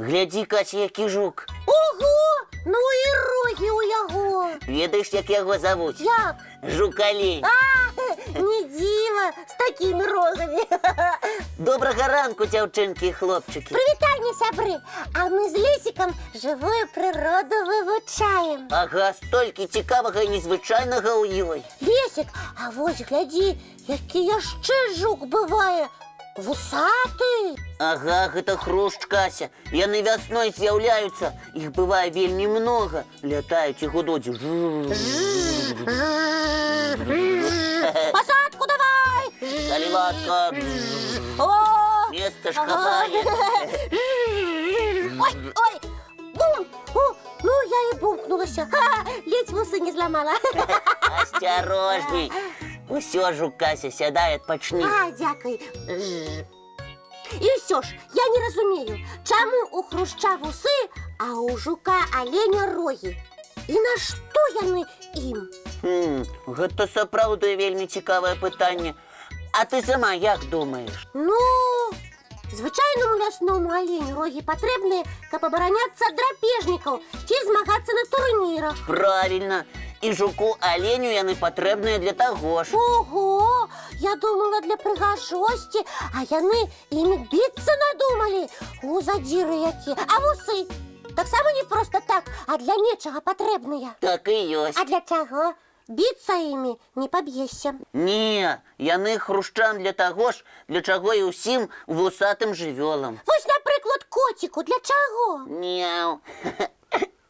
Глядзі, Кася, які жук. Ого! Ну і рогі ў яго. Ведаеш, як яго завуць? Як? Жук-алень. Не дзіва, з такімі рогамі. Добрага ранку, дзяўчынкі і хлопчыкі. Прывітанне, сябры! А мы з Лесікам жывую прыроду вывучаем. Ага, столькі цікавага і незвычайнага ў ёй. Лесік, а вось глядзі, які яшчэ жук бывае. Вусаты. Ага, гэта хрушч, Кася. Яны вясной з'яўляюцца. Іх бывае вельмі многа. Лятаюць і гудуць. Пасадку давай! Калі ласка, О! месца ж хапае. Ой, ой! Бум! О, ну я і бумкнулася. Ха, ледзь вусы не зламала. Асцярожней. Усё, жук Кася, сядай, адпачні. А, дзякуй. І ўсё ж, я не разумею, чаму у хрушча вусы, а у жука аленя рогі? І на што яны ім? Хм, гэта сапраўды вельмі цікавае пытанне. А ты сама як думаеш? Ну, звычайнаму лясному аленю рогі патрэбныя, каб абараняцца ад драпежнікаў ці змагацца на турнірах. Правільна. І жуку аленю яны патрэбныя для таго ж. Ого, я думала для прыгажосці, а яны імі біцца надумалі. У задзіры якія, а вусы таксама не проста так, а для нечага патрэбныя. Так і ёсць. А для чаго? Біцца імі не паб'ешся. Не, яны хрушчам для таго ж, для чаго і ўсім вусатым жывёлам. Вось, напрыклад, коціку для чаго? Мяу.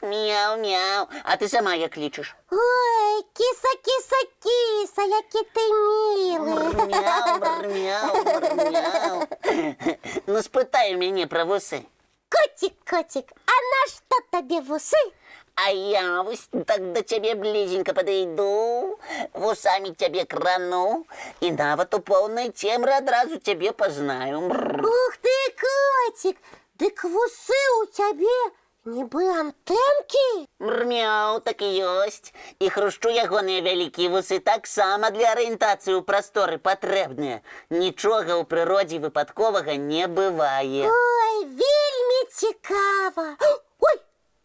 Мяу, мяу. А ты сама як лічыш? Ой, кіса, кіса, кіса, які ты мілы. Мяу, мяу, мяу. Ну, спытай у мяне пра вусы. Коцік, коцік, а на што табе вусы? А я вось так да цябе блізенька падыйду, вусамі цябе крану і нават у поўнай цемры адразу цябе пазнаю. Мрр. Ух ты, коцік, дык вусы ў цябе нібы антэнкі. Мрмяу, так і ёсць. І хрушчу ягоныя вялікія вусы таксама для арыентацыі ў прасторы патрэбныя. Нічога ў прыродзе выпадковага не бывае. Ой, вельмі цікава. Ой,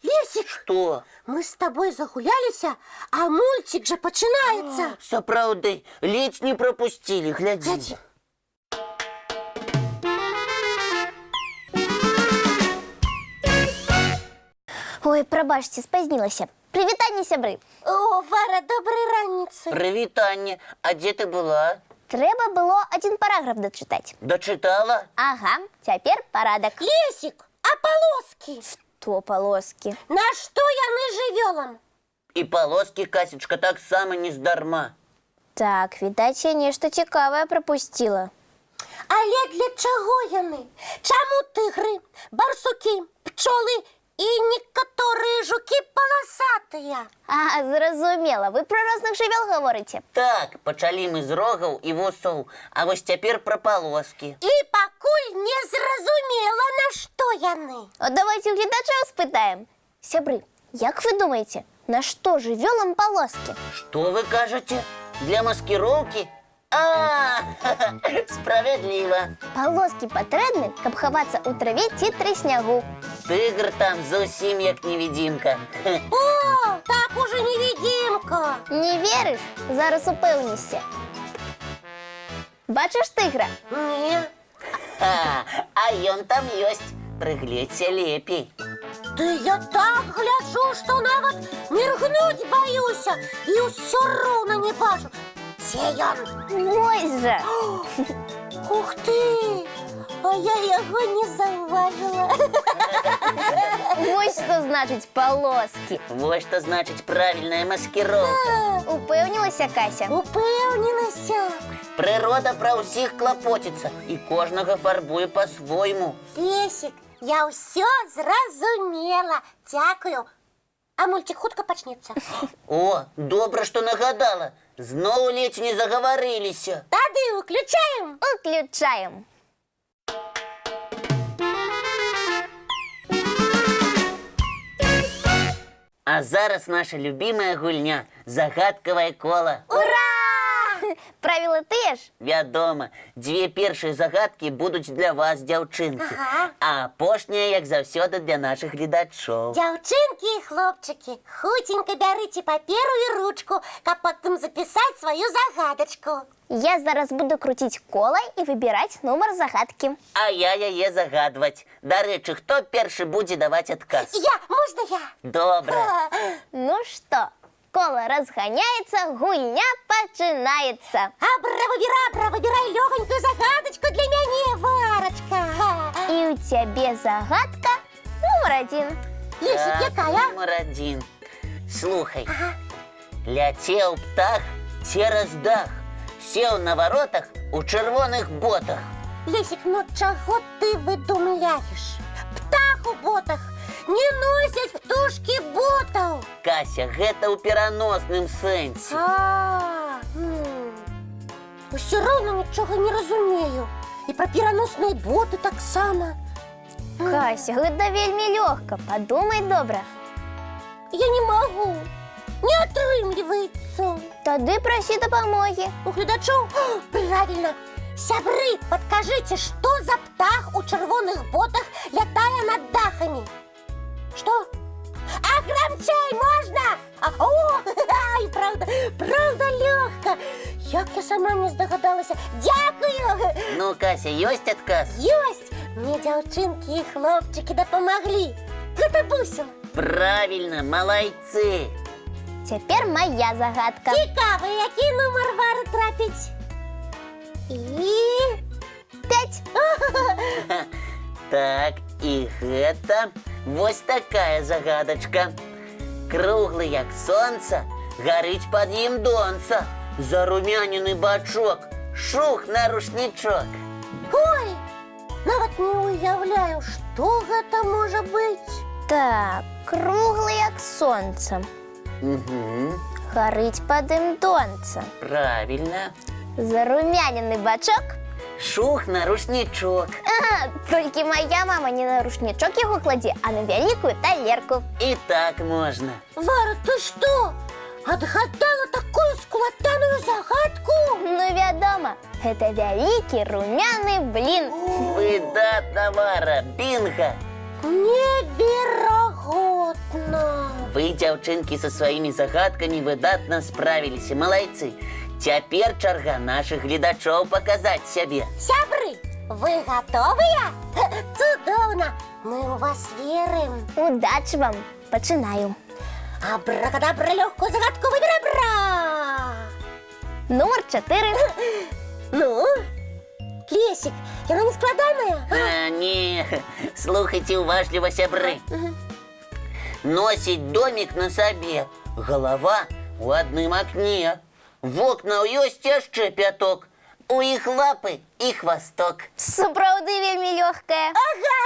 Лесік, Што? мы з табой загуляліся, а мульцік жа пачынаецца. Сапраўды, ледзь не прапусцілі, глядзі. Глядзі. Ой, прабачце, спазнілася. Прывітанне, сябры. О, Вара, добрай раніцы. Прывітанне. А дзе ты была? Трэба было адзін параграф дачытаць. Дачытала? Ага, цяпер парадак. Лесік, а палоскі? Што палоскі? На што яны жывёлам? І палоскі, Касечка, таксама не здарма. Так, відаць, я нешта цікавае прапусціла. Але для чаго яны? Чаму тыгры, барсукі, пчолы і некаторыя жукі паласатыя? А, зразумела, вы пра розных жывёл гаворыце. Так, пачалі мы з рогаў і вусоў, а вось цяпер пра палоскі. І пакуль не зразумела, на што яны. От давайте у гледачоў спытаем. Сябры, як вы думаеце, на што жывёлам палоскі? Што вы кажаце? Для маскіроўкі? А, справядліва. Палоскі патрэбны, каб хавацца ў траве ці трыснягу. Тыгр там зусім як невідзімка. О, так ужо невідзімка. Не верыш? Зараз упэўнішся. Бачыш тыгра? Не. Ха, а ён там ёсць. Прыгледзься лепей. Ды я так гляджу, што нават міргнуць баюся і ўсё роўна не бачу. Дзе ён? Вось жа! Ух ты! А я яго не заўважыла. Вось што значыць палоскі. Вось што значыць правільная маскіроўка. Упэўнілася, Кася? Упэўнілася. Прырода пра ўсіх клапоціцца і кожнага фарбуе па-свойму. Лесік, я ўсё зразумела. Дзякую. А мульцік хутка пачнецца. О, добра, што нагадала. Зноў ледзь не загаварыліся. Тады ўключаем. Уключаем. А зараз наша любімая гульня — загадкавае кола. Ура! Правілы тыя ж. Вядома, дзве першыя загадкі будуць для вас, дзяўчынкі. Ага. А апошняя, як заўсёды, для нашых гледачоў. Дзяўчынкі і хлопчыкі, хуценька бярыце паперу і ручку, каб потым запісаць сваю загадачку. Я зараз буду круціць кола і выбіраць нумар загадкі. А я яе загадваць. Дарэчы, хто першы будзе даваць адказ? Я, можна я? Добра. Ну што, кола разганяецца, гульня пачынаецца. Абра, выбірай лёгонькую загадачку для мяне, Варачка. І ў цябе загадка нумар адзін. Лесік, Так, якая? Нумар адзін. Слухай. Ляцеў птах цераз дах, сеў на варотах у чырвоных ботах. Лесік, ну чаго ты выдумляеш? Птах у ботах! Не носяць птушкі ботаў! Кася, гэта ў пераносным сэнсе. А, усё роўна нічога не разумею. І пра пераносныя боты таксама. Кася, гэта вельмі лёгка, падумай добра. Я не магу. Не атрымліваецца. Тады прасі дапамогі. У гледачоў. О, правільна. Сябры, падкажыце, што за птах у чырвоных ботах лятае над дахамі? Што? А грамчэй можна? А, о, ай, праўда, праўда лёгка. Як я сама не здагадалася. Дзякую. Ну, Кася, ёсць адказ? Ёсць! Мне дзяўчынкі і хлопчыкі дапамаглі. Гэта бусел. Правільна, малайцы. Цяпер мая загадка. Цікава, які нумар Вары трапіць? І... 5. Так, і гэта вось такая загадачка. Круглы, як сонца, гарыць пад ім донца. Зарумянены бачок, шух на рушнічок. Ой, нават не уяўляю, што гэта можа быць. Так, круглы як сонца. Угу, Гарыць пад ім донца. правільна. Зарумянены бачок. Шух на рушнічок. Ага, толькі мая мама не на рушнічок яго кладзе, а на вялікую талерку. І так можна. Вара, ты што? Адгадала такую складаную загадку? Ну, вядома, гэта вялікі румяны блін. Выдатна, Вара, бінга. Неверагодна. Вы, дзяўчынкі, са сваімі загадкамі выдатна справіліся, малайцы. Цяпер чарга нашых гледачоў паказаць сябе. Сябры, вы гатовыя? Цудоўна! Мы ў вас верым. Удачы вам, пачынаю. Абракадабра, лёгкую загадку выбірай, бра! Нумар 4. Ну, Лесік, яна не складаная? А, не, слухайце уважліва, сябры. Носіць домік на сабе, галава ў адным акне. Вокнаў ёсць яшчэ пяток. У іх лапы і хвасток. Сапраўды вельмі лёгкая. Ага,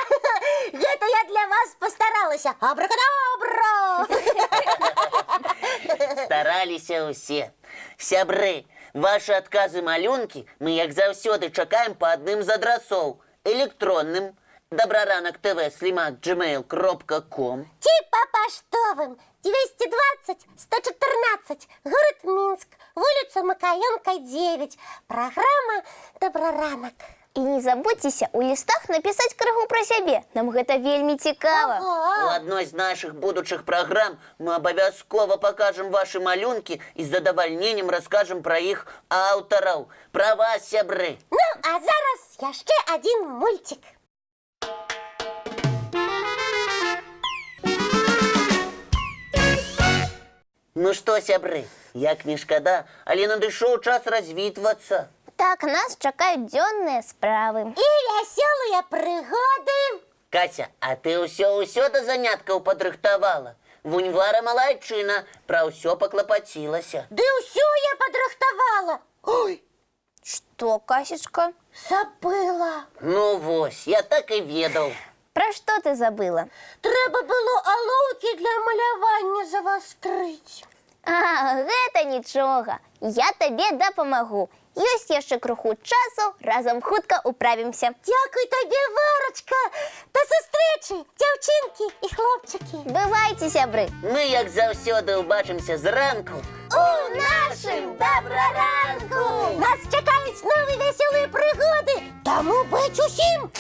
гэта я для вас пастаралася. Абракадабра! Стараліся ўсе. Сябры, вашы адказы малюнкі мы, як заўсёды, чакаем па адным з адрасоў. Электронным добраранактв@gmail.com Ці па паштовым 220 114, город Минск, вуліца Макаенка, 9. Праграма «Добраранак». І не забудзьцеся ў лістах напісаць крыху пра сябе. Нам гэта вельмі цікава. У Ага. адной з нашых будучых праграм мы абавязкова пакажам вашы малюнкі і з задавальненнем раскажам пра іх аўтараў. Пра вас, сябры. Ну, а зараз яшчэ адзін мульцік. Ну што, сябры, як не шкада, але надышоў час развітвацца. Так, нас чакаюць дзённыя справы. І вясёлыя прыгоды. Кася, а ты ўсё-ўсё да заняткаў падрыхтавала. Вунь Вара малайчына, пра ўсё паклапацілася. Ды ўсё я падрыхтавала. Ой, Што, Касечка? забыла. Ну вось, я так і ведаў. Пра што ты забыла? Трэба было алоўкі для малявання завастрыць. А, гэта нічога. Я табе дапамагу. Ёсць яшчэ крыху часу, разам хутка управімся. Дзякуй табе, Варачка. Да сустрэчы, дзяўчынкі і хлопчыкі. Бывайце, сябры! Мы, як заўсёды, убачымся зранку. У нашым Дабраранку! Нас чакаюць новыя вясёлыя прыгоды. Таму быць усім!